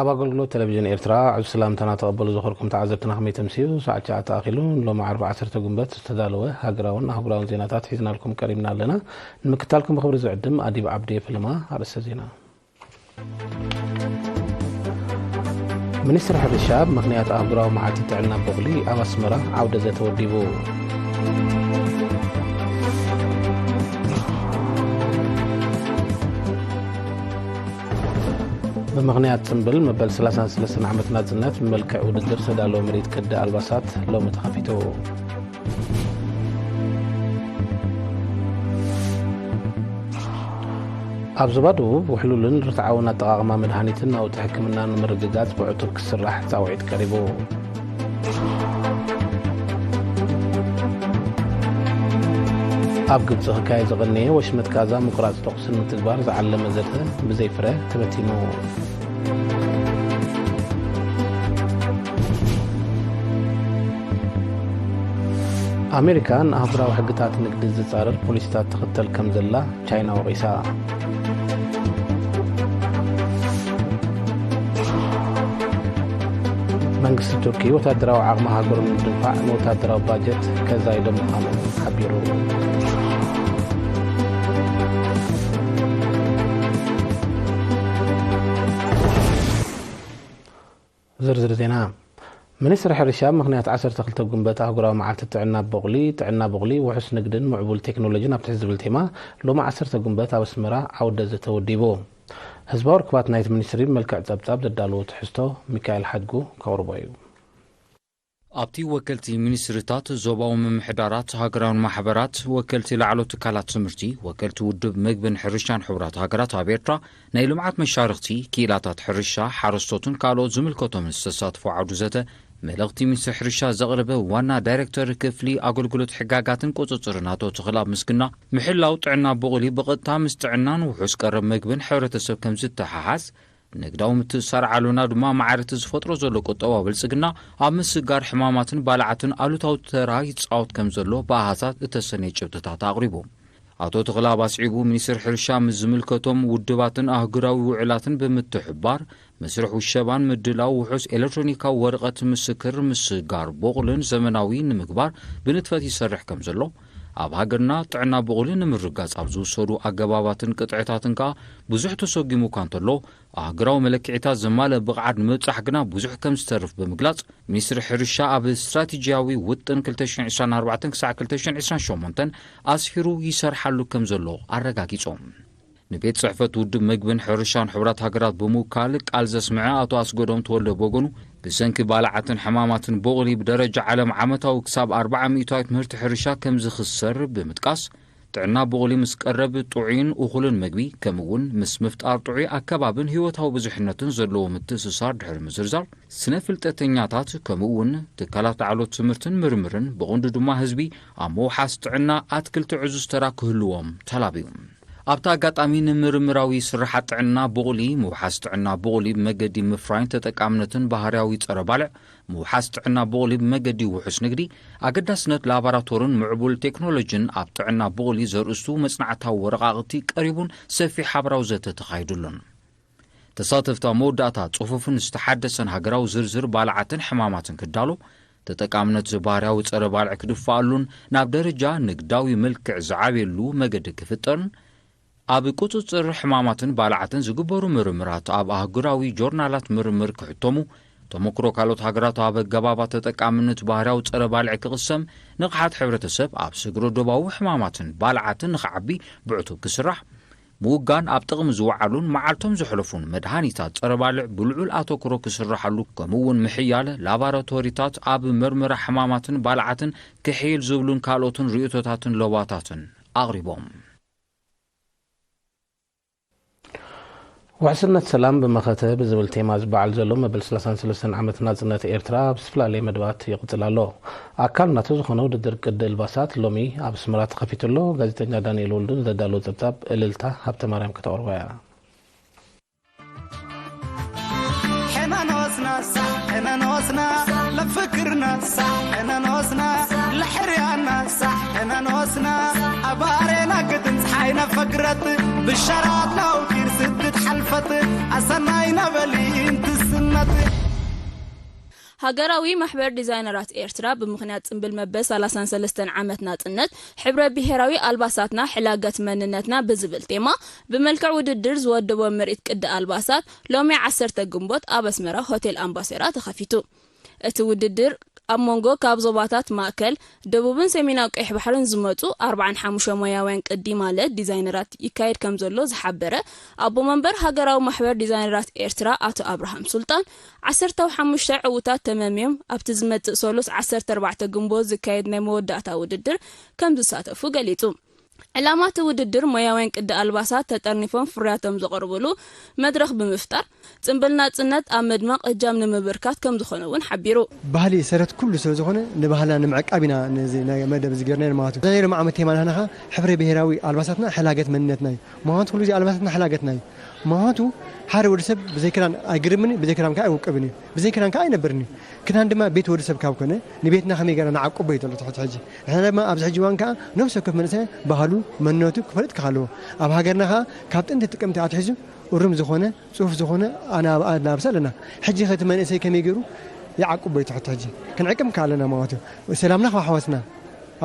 ኣብ ኣገልግሎት ቴሌቪዥን ኤርትራ ዕዙዝ ሰላምታና ተቐበሉ። ዝኸበርኩም ተዓዘብትና ከመይ ተምስዩ? ሰዓት ትሽዓተ ኣኺሉ ንሎሚ ዓርቢ ዓሰርተ ጉንበት ዝተዳለወ ሃገራውን ኣህጉራውን ዜናታት ሒዝናልኩም ቀሪብና ኣለና። ንምክታልኩም ብኽብሪ ዝዕድም ኣዲብ ዓብዲ ፈለማ። ኣርእስተ ዜና። ሚኒስትሪ ሕርሻ ብምኽንያት ኣህጉራዊ መዓልቲ ጥዕና ቡቕሊ ኣብ ኣስመራ ዓውደ ዘተ ወዲቡ። ብምኽንያት ጽምብል መበል ሰላሳን ሰለስተን ዓመት ናጽነት ብመልክዕ ውድድር ዝተዳለወ ምርኢት ቅዲ ኣልባሳት ሎሚ ተኸፊቱ። ኣብ ዞባ ደቡብ ውሕሉልን ርትዓውን ኣጠቓቕማ መድሃኒትን ናውቲ ሕክምናን ንምርግጋጽ ብዕቱብ ክስራሕ ጻውዒት ቀሪቡ። ኣብ ግብጺ ክካየድ ዝቐነየ ወሽመጥ ጋዛ ምቁራጽ ተኹሲ ንምትግባር ዝዓለመ ዘተ ብዘይ ፍረ ተበቲኑ። ኣሜሪካ ንኣህጉራዊ ሕግታት ንግዲ ዝጻረር ፖሊሲታት ትኽተል ከም ዘላ ቻይና ወቒሳ። መንግስቲ ቱርኪ ወታደራዊ ዓቕሚ ሃገሩ ንምድንፋዕ ንወታደራዊ ባጀት ከዛይዶ ምዃኑ ሓቢሩ። ዝርዝር ዜና። ሚኒስትሪ ሕርሻ ምኽንያት ዓሰርተ ክልተ ጉንበት ኣህጉራዊ መዓልቲ ጥዕና ቡቕሊ፣ ጥዕና ቡቕሊ፣ ውሑስ ንግድን ምዕቡል ቴክኖሎጂን ኣብ ትሕቲ ዝብል ቴማ ሎሚ ዓሰርተ ጉንበት ኣብ ኣስመራ ዓውደ ዘተ ወዲቡ። ህዝባዊ ርክባት ናይቲ ሚኒስትሪ ብመልክዕ ጸብጻብ ዘዳለዎ ትሕዝቶ ሚካኤል ሓድጉ ከቕርቦ እዩ። ኣብቲ ወከልቲ ሚኒስትሪታት፣ ዞባዊ ምምሕዳራት፣ ሃገራውን ማሕበራት፣ ወከልቲ ላዕሎ ትካላት ትምህርቲ፣ ወከልቲ ውድብ መግብን ሕርሻን ሕቡራት ሃገራት ኣብ ኤርትራ፣ ናይ ልምዓት መሻርኽቲ፣ ክኢላታት ሕርሻ፣ ሓረስቶትን ካልኦት ዝምልከቶምን ዝተሳትፎ ዓውዲ ዘተ፣ መልእኽቲ ሚኒስትሪ ሕርሻ ዘቕረበ ዋና ዳይሬክተር ክፍሊ ኣገልግሎት ሕጋጋትን ቁጽጽርን ኣቶ ተኽለኣብ ምስግና፣ ምሕላው ጥዕና ቡቕሊ ብቐጥታ ምስ ጥዕናን ውሑስ ቀረብ መግብን ሕብረተሰብ ከም ዝተሓሓዝ፣ ንግዳዊ ምትእስሳር ዓለምና ድማ ማዕረ እቲ ዝፈጥሮ ዘሎ ቁጠባዊ ብልጽግና ኣብ ምስጋር ሕማማትን ባልዓትን ኣሉታዊ ተራ ይጻወት ከም ዘሎ ብኣሃዛት እተሰነየ ጭብጥታት ኣቕሪቡ። ኣቶ ተኽለኣብ ኣስዒቡ፣ ሚኒስትሪ ሕርሻ ምስ ዝምልከቶም ውድባትን ኣህጉራዊ ውዕላትን ብምትሕብባር፣ መስርሕ ውሸባን ምድላው ውሑስ ኤሌክትሮኒካዊ ወረቐት ምስክር ምስጋር ቡቕልን ዘመናዊ ንምግባር ብንጥፈት ይሰርሕ ከም ዘሎ፣ ኣብ ሃገርና ጥዕና ቡቕሊ ንምርጋጽ ኣብ ዝውሰዱ ኣገባባትን ቅጥዕታትን ከኣ ብዙሕ ተሰጉሙ እኳ እንተሎ፣ ኣህጉራዊ መለክዒታት ዘማልአ ብቕዓት ንምብጻሕ ግና ብዙሕ ከም ዝተርፍ ብምግላጽ፣ ሚኒስትሪ ሕርሻ ኣብ ስትራቴጂያዊ ውጥን ክልተ ሽሕን ዕስራን ኣርባዕተን ክሳዕ ክልተ ሽሕን ዕስራን ሸሞንተን ኣስፊሩ ይሰርሓሉ ከም ዘሎ ኣረጋጊጾም። ንቤት ጽሕፈት ውድብ መግብን ሕርሻን ሕቡራት ሃገራት ብምውካል ቃል ዘስምዐ ኣቶ ኣስገዶም ተወልደ ብወገኑ፣ ብሰንኪ ባልዓትን ሕማማትን ቡቕሊ ብደረጃ ዓለም ዓመታዊ ክሳብ ኣርብዓ ሚእታዊት ምህርቲ ሕርሻ ከም ዝኽሰር ብምጥቃስ፣ ጥዕና ቡቕሊ ምስ ቀረብ ጥዑይን እኹልን መግቢ፣ ከምኡ እውን ምስ ምፍጣር ጥዑይ ኣከባብን ህይወታዊ ብዙሕነትን ዘለዎ ምትእስሳር ድሕሪ ምዝርዛር፣ ስነ ፍልጠተኛታት ከምኡ እውን ትካላት ላዕሎት ትምህርትን ምርምርን ብቐንዱ ድማ ህዝቢ ኣብ ምውሓስ ጥዕና ኣትክልቲ ዕዙዝ ተራ ክህልዎም ተላብዩ። ኣብቲ ኣጋጣሚ ንምርምራዊ ስርሓት ጥዕና ቡቕሊ፣ ምውሓስ ጥዕና ቡቕሊ ብመገዲ ምፍራይን ተጠቃምነትን ባህርያዊ ጸረ ባልዕ፣ ምውሓስ ጥዕና ቡቕሊ ብመገዲ ውሑስ ንግዲ፣ ኣገዳስነት ላቦራቶርን ምዕቡል ቴክኖሎጂን ኣብ ጥዕና ቡቕሊ ዘርእስቱ መጽናዕታዊ ወረቓቕቲ ቀሪቡን ሰፊሕ ሓበራዊ ዘተ ተኻይዱሉን። ተሳተፍቲ ኣብ መወዳእታ ጽፉፍን ዝተሓደሰን ሃገራዊ ዝርዝር ባልዓትን ሕማማትን ክዳሎ፣ ተጠቃምነት ባህርያዊ ጸረ ባልዕ ክድፋኣሉን ናብ ደረጃ ንግዳዊ መልክዕ ዝዓብየሉ መገዲ ክፍጠርን፣ ኣብ ቁጽጽር ሕማማትን ባልዓትን ዝግበሩ ምርምራት ኣብ ኣህጉራዊ ጆርናላት ምርምር ክሕተሙ፣ ተመክሮ ካልኦት ሃገራት ኣብ ኣገባባት ተጠቃምነት ባህርያዊ ጸረ ባልዕ ክቕሰም፣ ንቕሓት ሕብረተሰብ ኣብ ስግረ ዶባዊ ሕማማትን ባልዓትን ንኽዓቢ ብዕቱብ ክስራሕ፣ ምውጋን ኣብ ጥቕሚ ዝወዓሉን መዓልቶም ዘሕለፉን መድሃኒታት ጸረ ባልዕ ብልዑል ኣተኩሮ ክስርሓሉ፣ ከምኡ እውን ምሕያል ላቦራቶሪታት ኣብ መርመራ ሕማማትን ባልዓትን ክሕይል ዝብሉን ካልኦትን ርእይቶታትን ለዋታትን ኣቕሪቦም። ውሕስነት ሰላም ብመኸተ ብዝብል ቴማ ዝበዓል ዘሎ መበል ሰላሳን ሰለስተን ዓመት ናጽነት ኤርትራ ኣብ ዝተፈላለየ መደባት ይቕጽል ኣሎ። ኣካል ናቱ ዝኾነ ውድድር ቅዲ እልባሳት ሎሚ ኣብ ኣስመራ ተኸፊቱ ኣሎ። ጋዜጠኛ ዳንኤል ወልዱ ንዘዳለዎ ጸብጻብ እልልታ ሃብተማርያም ከተቕርቦ እያ። ሕነኖስና ሳዕ ሕነኖስና ለፍክርና ሳዕ ሕነኖስና ለሕርያና ሳዕ ሕነኖስና ኣባሬና ግድን ፀሓይና ፈግረት ብሸራት ናውኪር ስትት ሓልፈት ኣሰናይና በሊ እንትስና ሃገራዊ ማሕበር ዲዛይነራት ኤርትራ ብምኽንያት ጽምብል መበል ሰላሳን ሰለስተን ዓመት ናጽነት፣ ሕብረ ብሄራዊ ኣልባሳትና ሕላገት መንነትና ብዝብል ቴማ ብመልክዕ ውድድር ዝወደቦ ምርኢት ቅዲ ኣልባሳት ሎሚ ዓሰርተ ግንቦት ኣብ ኣስመራ ሆቴል ኣምባሴራ ተኸፊቱ። እቲ ውድድር ኣብ መንጎ ካብ ዞባታት ማእከል፣ ደቡብን ሰሜናዊ ቀይሕ ባሕርን ዝመጹ ኣርባዓን ሓሙሽተ ሞያውያን ቅዲ ማለት ዲዛይነራት ይካየድ ከም ዘሎ ዝሓበረ ኣቦ መንበር ሃገራዊ ማሕበር ዲዛይነራት ኤርትራ ኣቶ ኣብርሃም ሱልጣን፣ ዓሰርተ ሓሙሽተ ዕዉታት ተመምዮም ኣብቲ ዝመጽእ ሰሉስ ዓሰርተ ኣርባዕተ ግንቦት ዝካየድ ናይ መወዳእታ ውድድር ከም ዝሳተፉ ገሊጹ። ዕላማ እቲ ውድድር ሞያውያን ቅዲ ኣልባሳት ተጠርኒፎም ፍርያቶም ዘቕርብሉ መድረኽ ብምፍጣር፣ ጽምብል ናጽነት ኣብ ምድማቕ እጃም ንምብርካት ከም ዝኾነ እውን ሓቢሩ። ባህሊ ሰረት ኩሉ ስለ ዝኾነ ንባህልና ንምዕቃብ ኢና ነዚ ናይ መደብ እዚ ጌርናዮ ማለት እዩ። እዛ ናይ ሎሚ ዓመት ቴማ ናህና ኸኣ ሕብረ ብሄራዊ ኣልባሳትና ሕላገት መንነትና እዩ። ምዃኑ ኩሉ ግዜ ኣልባሳትና ሕላገትና እዩ። ምዃኑ ሓደ ወዲ ሰብ ብዘይ ክዳን ኣይግርምን እዩ፣ ብዘይ ክዳን ከኣ ኣይውቀብን እዩ፣ ብዘይ ክዳን ከኣ ኣይነብርን እዩ። ክዳን ድማ ቤት ወዲ ሰብ ካብ ኮነ ንቤትና ከመይ ጌርና ንዓቁቦ እዩ ዘሎ ትሕቲ ሕጂ። ንሕና ድማ ኣብዚ ሕጂ እዋን ከኣ ነፍሲ ወከፍ መንእሰይ ባህሉ መንነቱ ክፈልጥ ክኸለዎ ኣብ ሃገርና ከኣ ካብ ጥንቲ ጥቅምቲ ኣትሒዙ እሩም ዝኾነ ጽፉፍ ዝኾነ ኣና- ኣናብስ ኣለና። ሕጂ ከቲ መንእሰይ ከመይ ገይሩ ይዓቁቦ እዩ ትሕቲ ሕጂ። ክንዕቅም ከኣ ኣለና ማለት እዩ። ሰላምና ከሓወስና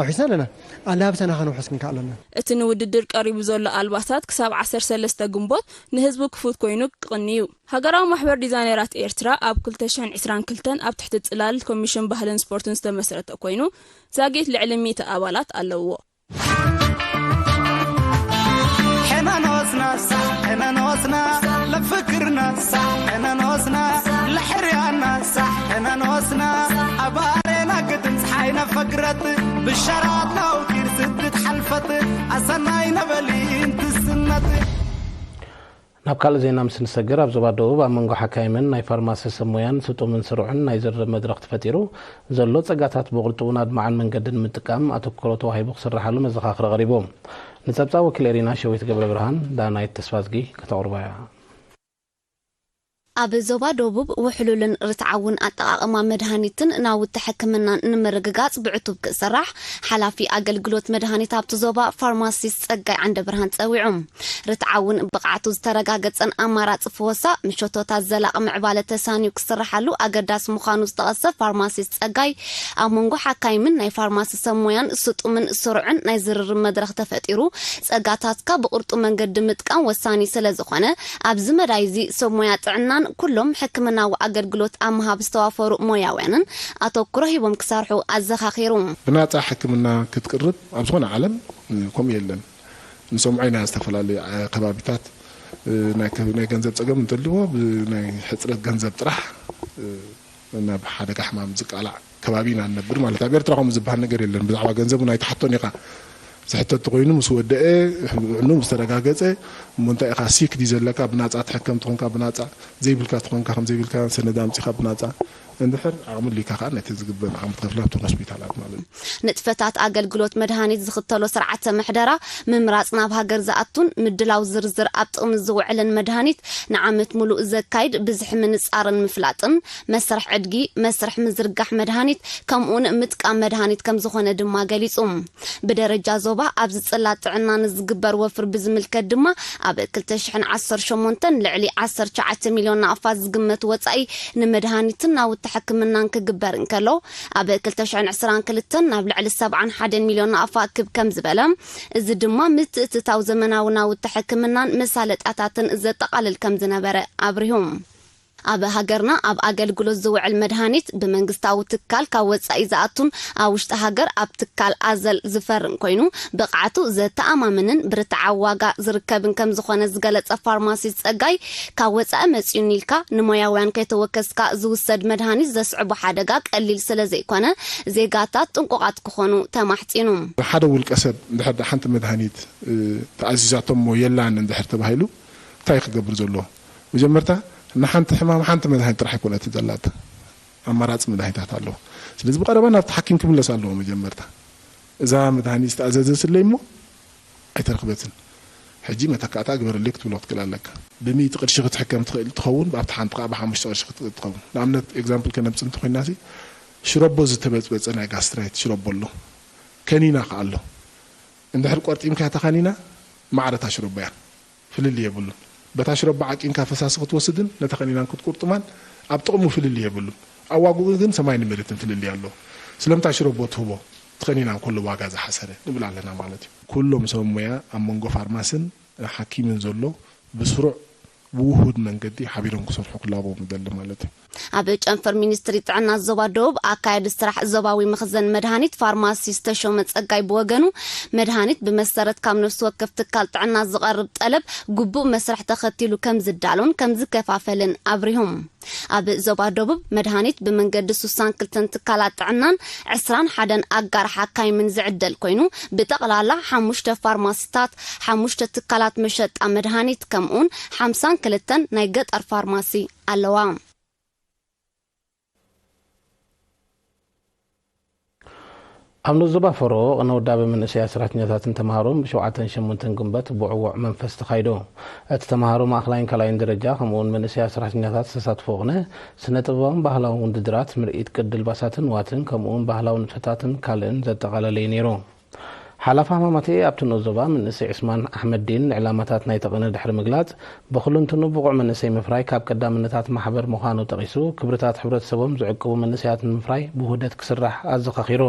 ኣውሒስና ኣለና። ኣላብሳና ከነውሕስ ክንከኣል ኣለና። እቲ ንውድድር ቀሪቡ ዘሎ ኣልባሳት ክሳብ ዓሰርተ ሰለስተ ግንቦት ንህዝቢ ክፉት ኮይኑ ክቕኒ እዩ። ሃገራዊ ማሕበር ዲዛይነራት ኤርትራ ኣብ ክልተ ሽሕን ዕስራን ክልተን ኣብ ትሕቲ ጽላል ኮሚሽን ባህልን ስፖርትን ዝተመስረተ ኮይኑ፣ ዛጊት ልዕሊ ሚእቲ ኣባላት ኣለውዎ። ሕነኖስና ሳሕ ሕነኖስና ለፍክርና ሳሕ ሕነኖስና ለሕርያና ሳሕ ሕነኖስና ኣባሬና ግድን ፀሓይ ነፈግረት ብሸራት ናውቲር ስድት ሓልፈት ኣሰናይ ነበሊ እንትስነት። ናብ ካልእ ዜና ምስ ንሰግር፣ ኣብ ዞባ ደቡብ ኣብ መንጎ ሓካይምን ናይ ፋርማሲ ሰብ ሞያን ስጡምን ስሩዕን ናይ ዝርርብ መድረኽ ተፈጢሩ ዘሎ ጸጋታት ብቕልጡውን ኣድማዕን መንገዲ ንምጥቃም ኣተኩሮ ተዋሂቡ ክስርሓሉ መዘኻኽሪ ቀሪቡ። ንጸብጻብ ወኪል ኤሪና ሸዊት ገብረ ብርሃን ዳናይት ተስፋዝጊ ከተቕርቦ እያ። ኣብ ዞባ ደቡብ ውሕሉልን ርትዓውን ኣጠቓቕማ መድሃኒትን ናውቲ ሕክምናን ንምርግጋጽ ብዕቱብ ክስራሕ ሓላፊ ኣገልግሎት መድሃኒት ኣብቲ ዞባ ፋርማሲስት ጸጋይ ዓንደብርሃን ጸዊዑ። ርትዓውን ብቕዓቱ ዝተረጋገጸን ኣማራጺ ፈወሳ፣ ምሸቶታት ዘላቒ ምዕባለ ተሳንዩ ክስርሓሉ ኣገዳሲ ምዃኑ ዝጠቐሰ ፋርማሲስት ጸጋይ፣ ኣብ መንጎ ሓካይምን ናይ ፋርማሲ ሰብ ሞያን ስጡምን ስሩዕን ናይ ዝርርብ መድረኽ ተፈጢሩ፣ ጸጋታትካ ብቕርጡ መንገዲ ምጥቃም ወሳኒ ስለ ዝኾነ፣ ኣብዚ መዳይ እዚ ሰብ ሞያ ጥዕናን ኩሎም ሕክምናዊ ኣገልግሎት ኣብ ምሃብ ዝተዋፈሩ ሞያውያንን ኣተኩሮ ሂቦም ክሰርሑ ኣዘኻኺሩ። ብናጻ ሕክምና ክትቅርብ ኣብ ዝኾነ ዓለም፣ እ፣ ከምኡ የለን። ንሰምዖ ኢና፣ ዝተፈላለዩ፣ እ፣ ከባቢታት፣ እ፣ ናይ ከ-፣ ናይ ገንዘብ ጸገም እንተልዎ፣ ብናይ ሕጽረት ገንዘብ ጥራሕ፣ እ፣ ናብ ሓደጋ ሕማም ዝቃላዕ ከባቢ ኢና ንነብር ማለት። ኣብ ኤርትራ ከምኡ ዝበሃል ነገር የለን። ብዛዕባ ገንዘብ እውን ኣይትሓቶን ኢኻ። ዝሕተት ተኾይኑ ምስ ወደአ፣ ሕኑ ምስ ተረጋገጸ፣ እሞ እንታይ ኢኻ፣ ሲክ ድዩ ዘለካ፣ ብናጻ ትሕከም ተኾንካ ብናጻ፣ ዘይብልካ ተኾንካ ከም ዘይብልካ ሰነድ ኣምጺኻ ብናጻ፣ እንድሕር ዓቕሚ ኣልካ ከኣ ነቲ ዝግበእ ዓቕሚ ትኸፍል ኣብተን ሆስፒታላት ማለት እዩ። ንጥፈታት ኣገልግሎት መድሃኒት ዝኽተሎ ስርዓተ ምሕደራ፣ ምምራጽ ናብ ሃገር ዝኣቱን ምድላው ዝርዝር ኣብ ጥቕሚ ዝውዕልን መድሃኒት ንዓመት ሙሉእ ዘካይድ ብዝሒ ምንጻርን ምፍላጥን፣ መስርሕ ዕድጊ፣ መስርሕ ምዝርጋሕ መድሃኒት፣ ከምኡውን ምጥቃም መድሃኒት ከም ዝኾነ ድማ ገሊጹ። ብደረጃ ዞባ ኣብዚ ጽላት ጥዕና ንዝግበር ወፍሪ ብዝምልከት ድማ፣ ኣብ ክልተ ሽሕን ዓሰርተ ሸሞንተን ልዕሊ ዓሰርተ ትሽዓተ ሚልዮን ናቕፋ ዝግመት ወጻኢ ንመድሃኒትን ናውቲ ሕክምናን ክግበር እንከሎ፣ ኣብ ክልተ ሽሕን ዕስራን ክልተን ናብ ልዕሊ ሰብዓን ሓደን ሚልዮን ናቕፋ ክብ ከም ዝበለ፣ እዚ ድማ ምትእትታው ዘመናዊ ናውቲ ሕክምናን መሳለጣታትን ዘጠቓልል ከም ዝነበረ ኣብሪሁ። ኣብ ሃገርና ኣብ ኣገልግሎት ዝውዕል መድሃኒት ብመንግስታዊ ትካል ካብ ወጻኢ ዝኣቱን ኣብ ውሽጢ ሃገር ኣብ ትካል ኣዘል ዝፈርን ኮይኑ፣ ብቕዓቱ ዘተኣማምንን ብርትዓዊ ዋጋ ዝርከብን ከም ዝኾነ ዝገለጸ ፋርማሲስት ጸጋይ፣ ካብ ወጻኢ መጺኡኒ ኢልካ ንሞያውያን ከይተወከስካ ዝውሰድ መድሃኒት ዘስዕቦ ሓደጋ ቀሊል ስለ ዘይኮነ፣ ዜጋታት ጥንቁቓት ክኾኑ ተማሕጺኑ። ሓደ ውልቀ ሰብ እንድሕር ሓንቲ መድሃኒት፣ እ፣ ተኣዚዛቶ እሞ የላን እንድሕር ተባሂሉ እንታይ ክገብር ዘለዎ? መጀመርታ ንሓንቲ ሕማም ሓንቲ መድሃኒት ጥራሕ ኣይኮነትን ዘላታ፣ ኣማራጺ መድሃኒታት ኣለዎ። ስለዚ ብቐረባ ናብቲ ሓኪም ክምለስ ኣለዎ። መጀመርታ እዛ መድሃኒት ዝተኣዘዘትለይ እሞ ኣይተረኽበትን፣ ሕጂ መተካእታ ግበረለይ ክትብሎ ክትክእል ኣለካ። ብሚእቲ ቅርሺ ክትሕከም ትኽእል ትኸውን፣ ብኣብቲ ሓንቲ ከዓ ብሓሙሽተ ቅርሺ ክትክእል ትኸውን። ንኣብነት ኤግዛምፕል ከነምጽእ እንተኾይናሲ ሽረቦ ዝተበጽበጸ ናይ ጋስትራይት ሽረቦ ኣሎ፣ ከኒና ከዓ ኣሎ። እንድሕር ቆርጢምካ እታ ከኒና ማዕረታ ሽረቦ እያ። ፍልልይ የብሉን። በታ ሽረባ ዓቂንካ ፈሳሲ ክትወስድን ነታ ከኒናን ክትቁርጥማን ኣብ ጥቕሙ ፍልልይ የብሉን። ኣብ ዋግኡ ግን ሰማይን መሬትን ፍልልይ ኣሎ። ስለምንታይ ሽሮቦ ትህቦ? ትኸኒና ኩሉ ዋጋ ዝሓሰረ ንብል ኣለና ማለት እዩ። ኩሎም ሰብ ሞያ ኣብ መንጎ ፋርማስን ሓኪምን ዘሎ ብስሩዕ ብውሁድ መንገዲ ሓቢሮም ክሰርሑ ክላቦም ይደሊ ማለት እዩ። ኣብ ጨንፈር ሚኒስትሪ ጥዕና ዞባ ደቡብ ኣካየዲ ስራሕ ዞባዊ መኽዘን መድሃኒት ፋርማሲ ዝተሾመ ጸጋይ ብወገኑ፣ መድሃኒት ብመሰረት ካብ ነፍሲ ወከፍ ትካል ጥዕና ዝቐርብ ጠለብ ግቡእ መስርሕ ተኸቲሉ ከም ዝዳሎን ከም ዝከፋፈልን ኣብሪሆም። ኣብ ዞባ ደቡብ መድሃኒት ብመንገዲ ሱሳን ክልተን ትካላት ጥዕናን ዕስራን ሓደን ኣጋር ሓካይምን ዝዕደል ኮይኑ፣ ብጠቕላላ ሓሙሽተ ፋርማሲታት፣ ሓሙሽተ ትካላት መሸጣ መድሃኒት ከምኡውን ሓምሳን ክልተን ናይ ገጠር ፋርማሲ ኣለዋ። ኣብ ንዞባ ፈሮ ቅነ ውዳበ መንእሰያት ሰራሕተኛታትን ተምሃሮን ብሸውዓተን ሸሞንተን ግንቦት ብዕዉዕ መንፈስ ተኻይዶ። እቲ ተምሃሮ ማእኸላይን ካልኣይን ደረጃ ከምኡውን መንእሰያት ሰራሕተኛታት ዝተሳትፎ ቅነ ስነ ጥበባውን ባህላውን ውድድራት፣ ምርኢት ቅዲ ልባሳትን ንዋትን ከምኡውን ባህላዊ ንጥፈታትን ካልእን ዘጠቓለለ እዩ ነይሩ። ሓላፊ ሃማማቴ ኣብቲ ንኡስ ዞባ መንእሰይ ዑስማን ኣሕመድዲን ንዕላማታት ናይቲ ቅነ ድሕሪ ምግላፅ፣ ብኹልንትንኡ ብቑዕ መንእሰይ ምፍራይ ካብ ቀዳምነታት ማሕበር ምዃኑ ጠቒሱ፣ ክብርታት ሕብረተሰቦም ዝዕቅቡ መንእሰያት ንምፍራይ ብውህደት ክስራሕ ኣዘኻኺሩ።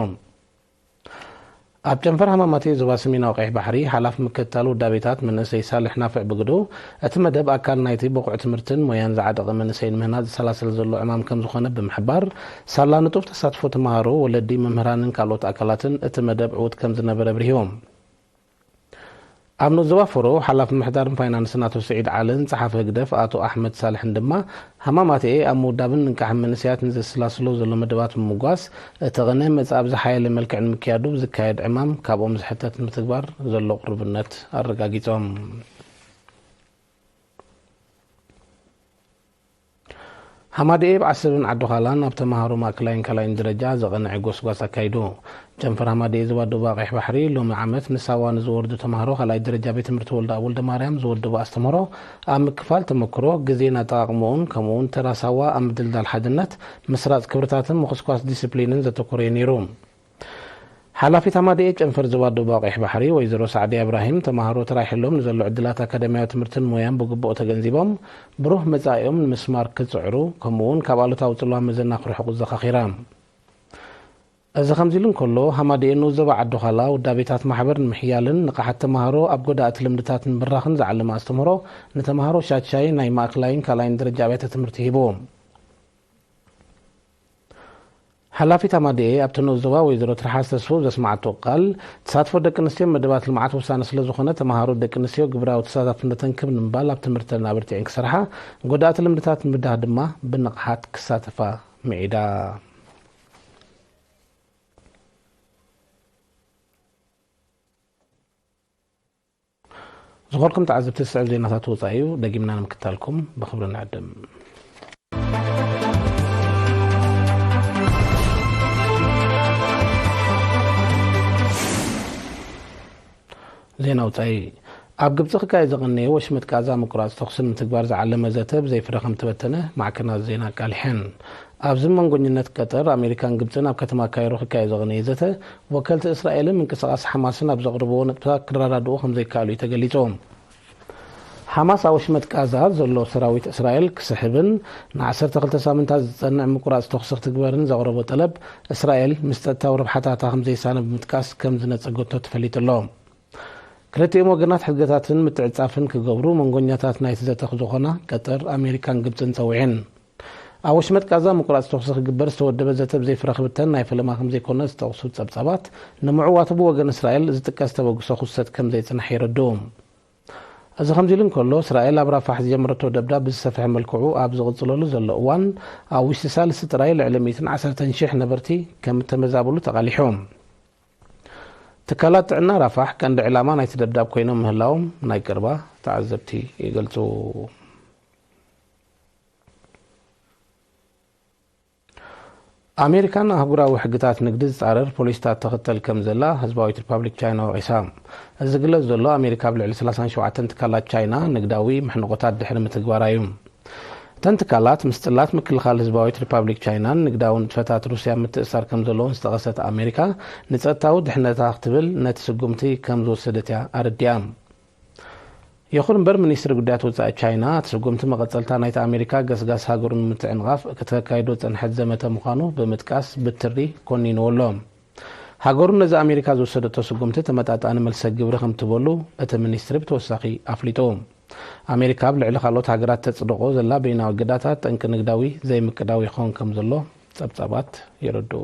ኣብ ጨንፈር ሃማማቴ ዞባ ሰሜናዊ ቀይሕ ባሕሪ ሓላፊ ምክትታል ውዳቤታት መንእሰይ ሳልሕ ናፍዕ ብግዱ፣ እቲ መደብ ኣካል ናይቲ ብቑዕ ትምህርትን ሞያን ዝዓጠቐ መንእሰይ ንምህናፅ ዝሰላሰል ዘሎ ዕማም ከምዝኾነ ብምሕባር፣ ሳላ ንጡፍ ተሳትፎ ተምሃሮ፣ ወለዲ፣ መምህራንን ካልኦት ኣካላትን እቲ መደብ ዕዉት ከምዝነበረ ኣብሪሆም። ኣብ ንኡስ ዞባ ፈሮ ሓላፊ ምምሕዳርን ፋይናንስን ኣቶ ስዒድ ዓልን ጸሓፊ ህግደፍ ኣቶ ኣሕመድ ሳልሕን ድማ ሃማማተኤ ኣብ ምውዳብን ምንቃሕን መንእሰያት ንዘሰላስሎ ዘሎ መደባት ብምምጓስ፣ እቲ ቅነ መጻኢ ብዝሓየለ መልክዕ ንምክያዱ ብዝካየድ ዕማም ካብኦም ዝሕተት ንምትግባር ዘሎ ቅሩብነት ኣረጋጊጾም። ሃማደኤ ኣብ ዓሰብን ዓዲ ዃላን ኣብ ተምሃሮ ማእከላይን ካልኣይን ደረጃ ዘቐንዐ ጎስጓስ ኣካይዱ። ጨንፈር ሃማደኤ ዞባ ደቡብ ቀይሕ ባሕሪ ሎሚ ዓመት ንሳዋ ንዝወርዱ ተምሃሮ ካልኣይ ደረጃ ቤት ትምህርቲ ወልደ ኣብ ወልደ ማርያም ዝወደቦ ኣስተምህሮ ኣብ ምክፋል ተመክሮ፣ ግዜን ኣጠቓቕምኡን ከምኡውን ተራ ሳዋ ኣብ ምድልዳል ሓድነት፣ ምስራጽ ክብርታትን ምኹስኳስ ዲስፕሊንን ዘተኮረ እዩ ነይሩ። ሓላፊት ሃማደኤ ጨንፈር ዞባ ደቡብ ቀይሕ ባሕሪ ወይዘሮ ሳዕድያ እብራሂም፣ ተምሃሮ ተራሒሎም ንዘሎ ዕድላት ኣካዳሚያዊ ትምህርትን ሞያን ብግቡእ ተገንዚቦም ብሩህ መጻኢኦም ንምስማር ክጽዕሩ ከምኡ እውን ካብ ኣሉታዊ ጽልዋ መዘና ክርሕቁ ኣዘኻኺራ። እዚ ከምዚ ኢሉ እንከሎ፣ ሃማደኤ ንኡስ ዞባ ዓዲ ዃላ ውዳቤታት ማሕበር ንምሕያልን ንቕሓት ተምሃሮ ኣብ ጎዳእቲ ልምድታት ንምብራኽን ዝዓለመ ኣስተምህሮ ንተምሃሮ ሻድሻይ ናይ ማእከላይን ካልኣይን ደረጃ ኣብያተ ትምህርቲ ሂቡ። ሓላፊት ኣማዲኤ ኣብቲ ንኡስ ዞባ ወይዘሮ ትርሓስ ተስፉ ዘስማዓቶ ቃል፣ ተሳትፎ ደቂ ኣንስትዮ መደባት ልምዓት ወሳኒ ስለ ዝኾነ፣ ተምሃሮ ደቂ ኣንስትዮ ግብራዊ ተሳታፍነተን ክብ ንምባል ኣብ ትምህርተን ኣበርቲዐን ክሰርሓ፣ ጎዳእቲ ልምድታት ንምብዳህ ድማ ብንቕሓት ክሳተፋ ምዒዳ። ዝኾንኩም ተዓዘብቲ ዝስዕብ ዜናታት ወጻኢ እዩ፣ ደጊምና ንምክታልኩም ብኽብሪ ንዕድም። ዜና ወጻኢ። ኣብ ግብጺ ክካየድ ዝቐነየ ወሽመጥ ቃዛ ምቁራጽ ተኹሲ ንምትግባር ዝዓለመ ዘተ ብዘይ ፍረ ከም ተበተነ ማዕከናት ዜና ኣቃሊሐን። ኣብዚ መንጎኝነት ቀጠር፣ ኣሜሪካን ግብጽን ኣብ ከተማ ካይሮ ክካየድ ዝቐነየ ዘተ፣ ወከልቲ እስራኤልን ምንቅስቓስ ሓማስን ኣብ ዘቕርብዎ ነጥብታት ክረዳድኡ ከም ዘይከኣሉ እዩ ተገሊጹ። ሓማስ ኣብ ወሽመጥ ቃዛ ዘሎ ሰራዊት እስራኤል ክስሕብን ንዓሰርተ ክልተ ሳምንታት ዝጸንዕ ምቁራጽ ተኹሲ ክትግበርን ዘቕረቦ ጠለብ፣ እስራኤል ምስ ጸጥታዊ ረብሓታታ ከም ዘይሳነ ብምጥቃስ ከም ዝነጸገቶ ተፈሊጡ ኣሎ። ክልቲኦም ወገናት ሕድገታትን ምትዕጻፍን ክገብሩ መንጎኛታት ናይቲ ዘተ ዝኾና ቀጠር፣ ኣሜሪካን ግብጽን ጸዊዐን። ኣብ ወሽመጥ ቃዛ ምቁራጽ ተኹሲ ክግበር ዝተወደበ ዘተ ብዘይፍረ ክብተን ናይ ፈለማ ከም ዘይኮነ ዝጠቕሱ ጸብጻባት፣ ንምዕዋቱ ብወገን እስራኤል ዝጥቀስ ተበግሶ ክውሰድ ከም ዘይጽንሕ የረድኡ። እዚ ከምዚ ኢሉ እንከሎ፣ እስራኤል ኣብ ራፋሕ ዝጀመረቶ ደብዳብ ብዝሰፍሐ መልክዑ ኣብ ዝቕጽለሉ ዘሎ እዋን፣ ኣብ ውሽጢ ሳልስቲ ጥራይ ልዕሊ ሚእትን ዓሰርተን ሽሕ ነበርቲ ከም እተመዛበሉ ተቓሊሑ። ትካላት ጥዕና ራፋሕ ቀንዲ ዕላማ ናይቲ ደብዳብ ኮይኖም ምህላዎም ናይ ቀረባ ተዓዘብቲ ይገልጹ። ኣሜሪካ ንኣህጉራዊ ሕግታት ንግዲ ዝጻረር ፖሊሲታት ትኽተል ከም ዘላ ህዝባዊት ሪፓብሊክ ቻይና ወቒሳ። እዚ ዝግለጽ ዘሎ፣ ኣሜሪካ ኣብ ልዕሊ ሰላሳን ሸውዓተን ትካላት ቻይና ንግዳዊ መሕንቖታት ድሕሪ ምትግባራ እዩ። እተን ትካላት ምስ ጽላት ምክልኻል ህዝባዊት ሪፓብሊክ ቻይናን ንግዳዊ ንጥፈታት ሩስያ ምትእስሳር ከም ዘለዎን ዝጠቐሰት ኣሜሪካ፣ ንጸጥታዊ ድሕነታ ክትብል ነቲ ስጉምቲ ከም ዝወሰደት እያ ኣረዲኣ። ይኹን እምበር፣ ሚኒስትሪ ጉዳያት ወጻኢ ቻይና፣ እቲ ስጉምቲ መቐጸልታ ናይቲ ኣሜሪካ ገስጋስ ሃገሩ ንምትዕንቓፍ ከተካይዶ ዝጸንሐት ዘመተ ምዃኑ ብምጥቃስ ብትሪ ኮኒንዎ ኣሎ። ሃገሩ ነዚ ኣሜሪካ ዝወሰደቶ ስጉምቲ ተመጣጣኒ መልሰ ግብሪ ከም ትበሉ እቲ ሚኒስትሪ ብተወሳኺ ኣፍሊጡ። ኣሜሪካ ኣብ ልዕሊ ካልኦት ሃገራት ተጽድቖ ዘላ በይናዊ እገዳታት ጠንቂ ንግዳዊ ዘይምቅዳው ይኸውን ከም ዘሎ ጸብጻባት የረድኡ።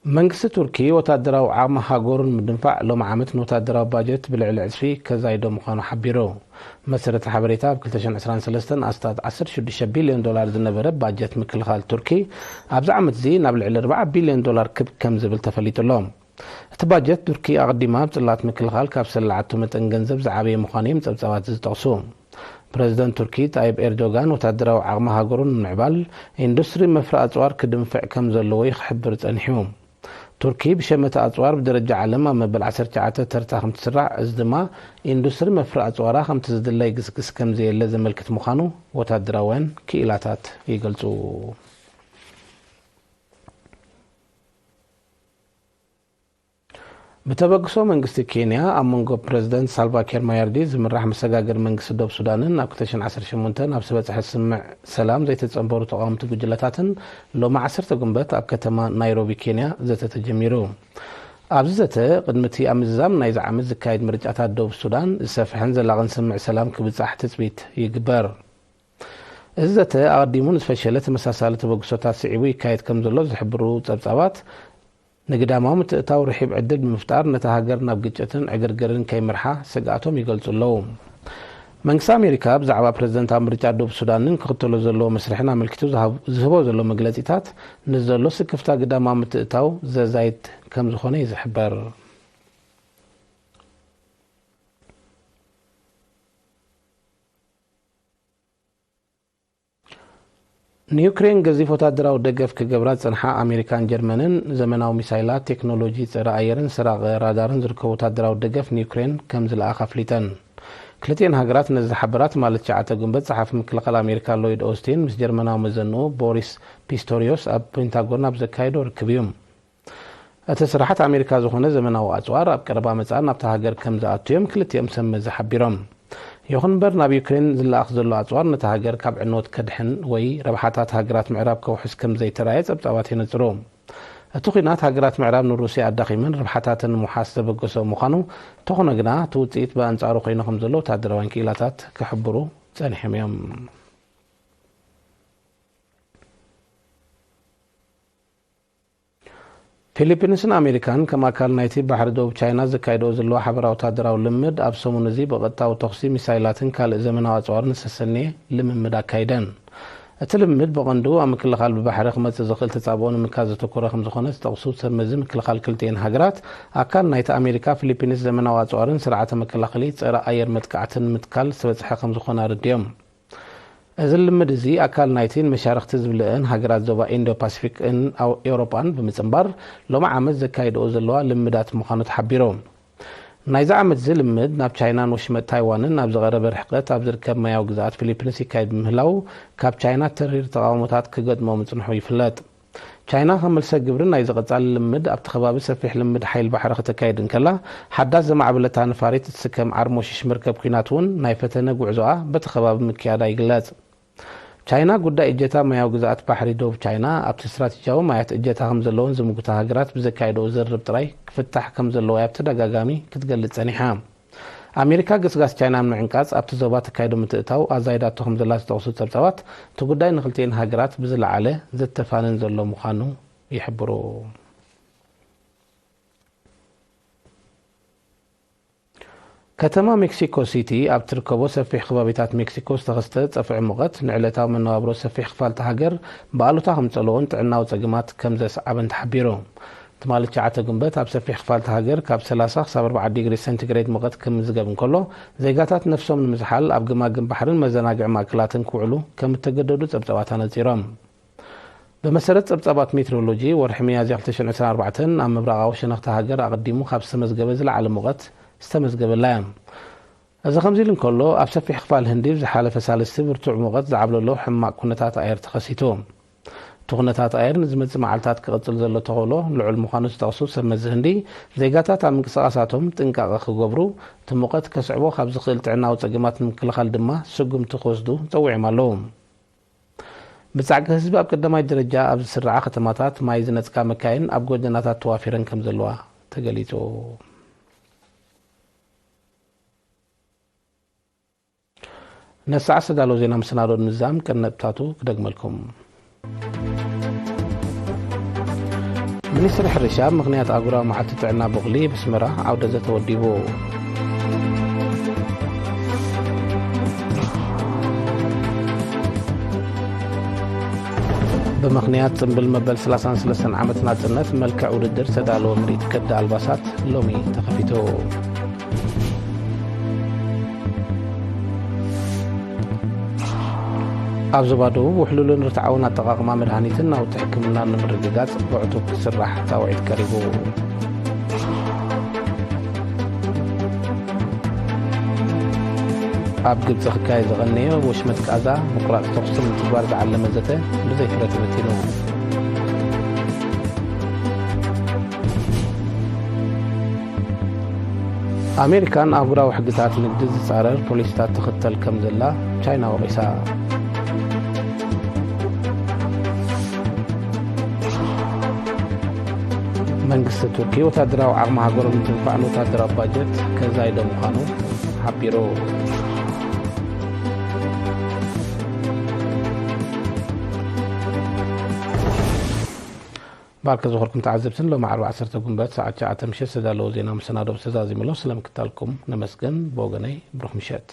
መንግስቲ ቱርኪ ወታደራዊ ዓቕሚ ሃገሩ ንምድንፋዕ ሎሚ ዓመት ንወታደራዊ ባጀት ብልዕሊ ዕጽፊ ከዛይዶ ምዃኑ ሓቢሩ። መሰረተ ሓበሬታ ኣብ ክልተ ሽሕን ዕስራን ሰለስተን ኣስታት ዓሰርተ ሽዱሽተ ቢልዮን ዶላር ዝነበረ ባጀት ምክልኻል ቱርኪ ኣብዚ ዓመት እዚ ናብ ልዕሊ ኣርባዓ ቢልዮን ዶላር ክብ ከም ዝብል ተፈሊጡ ኣሎ። እቲ ባጀት ቱርኪ ኣቐዲማ ኣብ ጽላት ምክልኻል ካብ ዝሰለዓቶ መጠን ገንዘብ ዝዓበየ ምዃኑ እዮም ጸብጻባት ዝጠቕሱ። ፕረዚደንት ቱርኪ ጣይብ ኤርዶጋን ወታደራዊ ዓቕሚ ሃገሩ ንምዕባል ኢንዱስትሪ መፍረ ኣጽዋር ክድንፍዕ ከም ዘለዎ ክሕብር ጸኒሑ። ቱርኪ ብሸመተ ኣጽዋር ብደረጃ ዓለም ኣብ መበል ዓሰርተ ትሽዓተ ተርታ ከም ትስራዕ፣ እዚ ድማ ኢንዱስትሪ መፍረ ኣጽዋራ ከምቲ ዝድለ ይግስግስ ከም ዘየለ ዘመልክት ምዃኑ ወታደራውያን ክኢላታት ይገልጹ። ብተበግሶ መንግስቲ ኬንያ ኣብ መንጎ ፕረዚደንት ሳልቫ ኪር ማያርዲት ዝምራሕ መሰጋገሪ መንግስቲ ዶብ ሱዳንን ኣብ ክልተ ሽሕን ዓሰርተ ሸሞንተን ኣብ ዝበጽሐ ስምምዕ ሰላም ዘይተጸንበሩ ተቓወምቲ ጉጅለታትን ሎሚ ዓሰርተ ጉንበት ኣብ ከተማ ናይሮቢ ኬንያ ዘተ ተጀሚሩ። ኣብዚ ዘተ ቅድሚ እቲ ኣብ ምዝዛም ናይዚ ዓመት ዝካየድ ምርጫታት ዶብ ሱዳን ዝሰፍሐን ዘላቕን ስምምዕ ሰላም ክብጻሕ ትጽቢት ይግበር። እዚ ዘተ ኣቐዲሙ ንዝፈሸለ ተመሳሳሊ ተበግሶታት ስዒቡ ይካየድ ከም ዘሎ ዝሕብሩ ጸብጻባት፣ ንግዳማዊ ምትእትታው ርሒብ ዕድል ብምፍጣር ነታ ሃገር ናብ ግጭትን ዕግርግርን ከይመርሓ ስግኣቶም ይገልጹ ኣለዉ። መንግስቲ ኣሜሪካ ብዛዕባ ፕረዚደንታዊ ምርጫ ደቡብ ሱዳንን ክኽተሎ ዘለዎ መስርሕን ኣመልኪቱ ዝሃብ-፣ ዝህቦ ዘሎ መግለጺታት ንዘሎ ስክፍታ ግዳማዊ ምትእትታው ዘዛይድ ከም ዝኾነ እዩ ዝሕበር። ንዩክሬን ገዚፍ ወታደራዊ ደገፍ ክገብራ ዝጸንሓ ኣሜሪካን ጀርመንን፣ ዘመናዊ ሚሳይላት፣ ቴክኖሎጂ ጸረ ኣየርን ሰራቒ ራዳርን ዝርከቦ ወታደራዊ ደገፍ ንዩክሬን ከም ዝለኣኻ ኣፍሊጠን። ክልቲኤን ሃገራት ነዚ ዝሓበራ ትማሊ ትሽዓተ ጉንበት ጸሓፊ ምክልኻል ኣሜሪካ ሎይድ ኦስቲን ምስ ጀርመናዊ መዘንኡ ቦሪስ ፒስቶሪዮስ ኣብ ፔንታጎን ኣብ ዘካየዶ ርክብ እዩ። እቲ ስራሓት ኣሜሪካ ዝኾነ ዘመናዊ ኣጽዋር ኣብ ቀረባ መጻኢ ናብታ ሃገር ከም ዝኣቱ እዮም ክልቲኦም ሰብ መዚ ሓቢሮም። ይኹን እምበር፣ ናብ ዩክሬን ዝለኣኽ ዘሎ ኣጽዋር ነታ ሃገር ካብ ዕንወት ከድሕን ወይ ረብሓታት ሃገራት ምዕራብ ከውሕስ ከም ዘይተራእየ ጸብጻባት የነጽሩ። እቲ ኲናት ሃገራት ምዕራብ ንሩስያ ኣዳኺመን ረብሓታተን ንምውሓስ ዘበገሶ ምዃኑ፣ እንተኾነ ግና፣ እቲ ውጽኢት ብኣንጻሩ ኮይኑ ከም ዘሎ ወታደራውያን ክኢላታት ክሕብሩ ጸኒሖም እዮም። ፊሊፒንስን ኣሜሪካን ከም ኣካል ናይቲ ባሕሪ ደቡብ ቻይና ዘካይድኦ ዘለዋ ሓበራዊ ወታደራዊ ልምምድ፣ ኣብ ሰሙን እዚ ብቐጥታዊ ተኹሲ ሚሳይላትን ካልእ ዘመናዊ ኣጽዋርን ዝተሰነየ ልምምድ ኣካይደን። እቲ ልምምድ ብቐንዱ ኣብ ምክልኻል ብባሕሪ ክመጽእ ዝኽእል ተጻብኦ ንምምካት ዘተኮረ ከም ዝኾነ ዝጠቕሱ ሰብ መዚ ምክልኻል ክልቲኤን ሃገራት፣ ኣካል ናይቲ ኣሜሪካ ፊሊፒንስ ዘመናዊ ኣጽዋርን ስርዓተ መከላኸሊ ጸረ ኣየር መጥቃዕትን ንምትካል ዝተበጽሐ ከም ዝኾነ ኣረዲኦም። እዚ ልምድ እዚ ኣካል ናይቲ ንመሻርኽቲ ዝብልአን ሃገራት ዞባ ኢንዶ ፓሲፊክን ኣው-፣ ኤውሮጳን ብምጽንባር ሎሚ ዓመት ዘካይድኦ ዘለዋ ልምዳት ምዃኑ ተሓቢሩ። ናይዚ ዓመት እዚ ልምድ ናብ ቻይናን ወሽመጥ ታይዋንን ኣብ ዝቐረበ ርሕቀት ኣብ ዝርከብ ማያዊ ግዝኣት ፊሊፒንስ ይካየድ ብምህላዉ፣ ካብ ቻይና ተሪር ተቓውሞታት ክገጥሞ ምጽንሑ ይፍለጥ። ቻይና ከም መልሰ ግብሪ ናይዚ ቀጻሊ ልምድ ኣብቲ ከባቢ ሰፊሕ ልምድ ሓይሊ ባሕሪ ከተካይድ እንከላ፣ ሓዳስ ዘማዕበለታ ነፋሪት እትስከም ዓርሞሽሽ መርከብ ኲናት እውን ናይ ፈተነ ጉዕዞኣ በቲ ከባቢ ምክያዳ ይግለጽ። ቻይና ጉዳይ እጀታ ማያዊ ግዝኣት ባሕሪ ደቡብ ቻይና ኣብቲ ስትራቴጂያዊ ማያት እጀታ ከም ዘለወን ዝምጉታ ሃገራት ብዘካየድኦ ዝርርብ ጥራይ ክፍታሕ ከም ዘለዎ እያ ብተደጋጋሚ ክትገልጽ ጸኒሓ። ኣሜሪካ ገስጋስ ቻይና ንምዕንቃጽ ኣብቲ ዞባ ተካይዶ ምትእታው ኣዛይዳቶ ከም ዘላ ዝጠቕሱ ጸብጻባት፣ እቲ ጉዳይ ንክልቲኤን ሃገራት ብዝለዓለ ዘተፋንን ዘሎ ምዃኑ ይሕብሩ። ከተማ ሜክሲኮ ሲቲ ኣብ ትርከቦ ሰፊሕ ከባቢታት ሜክሲኮ ዝተኸስተ ጸፍዒ ሙቐት ንዕለታዊ መነባብሮ ሰፊሕ ክፋል እታ ሃገር ብኣሉታ ከም ዝጸልኦን ጥዕናዊ ጸገማት ከም ዘስዓበን ተሓቢሩ። ትማሊ ትሽዓተ ጉንበት ኣብ ሰፊሕ ክፋል እታ ሃገር ካብ ሰላሳ ክሳብ ኣርባዓ ዲግሪ ሴንቲግሬድ ሙቐት ክምዝገብ እንከሎ፣ ዜጋታት ነፍሶም ንምዝሓል ኣብ ገማግም ባሕርን መዘናግዒ ማእከላትን ክውዕሉ ከም እተገደዱ ጸብጻባት ኣነጺሮም። ብመሰረት ጸብጻባት ሜትሮሎጂ፣ ወርሒ ሚያዝያ ክልተ ሽሕን ዕስራን ኣርባዕተን ኣብ ምብራቓዊ ሸነኽቲ ሃገር ኣቐዲሙ ካብ ዝተመዝገበ ዝለዓለ ሙቐት ዝተመዝገበላ እያ። እዚ ከምዚ ኢሉ እንከሎ፣ ኣብ ሰፊሕ ክፋል ህንዲ ዝሓለፈ ሳልስቲ ብርቱዕ ሙቐት ዝዓብለሎ ሕማቕ ኩነታት ኣየር ተኸሲቱ። እቲ ብኹነታት ኣየር ንዝመጽእ መዓልታት ክቕጽል ዘሎ ተኽእሎ ልዑል ምዃኑ ዝጠቕሱ ሰብ መዚ ህንዲ፣ ዜጋታት ኣብ ምንቅስቓሳቶም ጥንቃቐ ክገብሩ፣ እቲ ሙቐት ከስዕቦ ካብ ዝኽእል ጥዕናዊ ጸገማት ንምክልኻል ድማ ስጉምቲ ክወስዱ ጸዊዖም ኣለዉ። ብጻዕቂ ህዝቢ ኣብ ቀዳማይ ደረጃ ኣብ ዝስርዓ ከተማታት ማይ ዝነጽጋ መካይን ኣብ ጎደናታት ተዋፊረን ከም ዘለዋ ተገሊጹ። ነሳዕ ዝተዳለወ ዜና መሰናዶ ንምዝዛም ቀንዲ ነጥብታቱ ክደግመልኩም። ሚኒስትሪ ሕርሻ ምኽንያት ኣህጉራዊ መዓልቲ ጥዕና ቡቕሊ ብስመራ ዓውደ ዘተ ወዲቡ። ብምኽንያት ጽምብል መበል ሰላሳን ሰለስተን ዓመት ናጽነት መልክዕ ውድድር ዝተዳለወ ምርኢት ቅዲ ኣልባሳት ሎሚ ተኸፊቱ። ኣብ ዞባ ደቡብ ውሕሉልን ርትዓውን ኣጠቓቕማ መድሃኒትን ናውቲ ሕክምናን ንምርግጋጽ ብዕቱብ ክስራሕ ጻውዒት ቀሪቡ። ኣብ ግብጺ ክካየድ ዝቐነየ ወሽመጥ ቃዛ ምቁራጽ ተኹሲ ንምትግባር ዝዓለመ ዘተ ብዘይ ፍረ ተበቲኑ። ኣሜሪካን ኣህጉራዊ ሕግታት ንግዲ ዝጻረር ፖሊሲታት ትኽተል ከም ዘላ ቻይና ወቒሳ። መንግስቲ ቱርኪ ወታደራዊ ዓቕሚ ሃገሩ ምትንፋዕ ንወታደራዊ ባጀት ከዛይዶ ምዃኑ ሓቢሩ። ባርከ ዝኾርኩም ተዓዘብትን ሎሚ ዓርቢ ዓሰርተ ጉንበት ሰዓት ትሽዓተ ምሸት ዝተዳለወ ዜና መሰናዶ ተዛዚሙ ኣሎ። ስለምክታልኩም ነመስግን። ብወገነይ ብሩኽ ምሸት።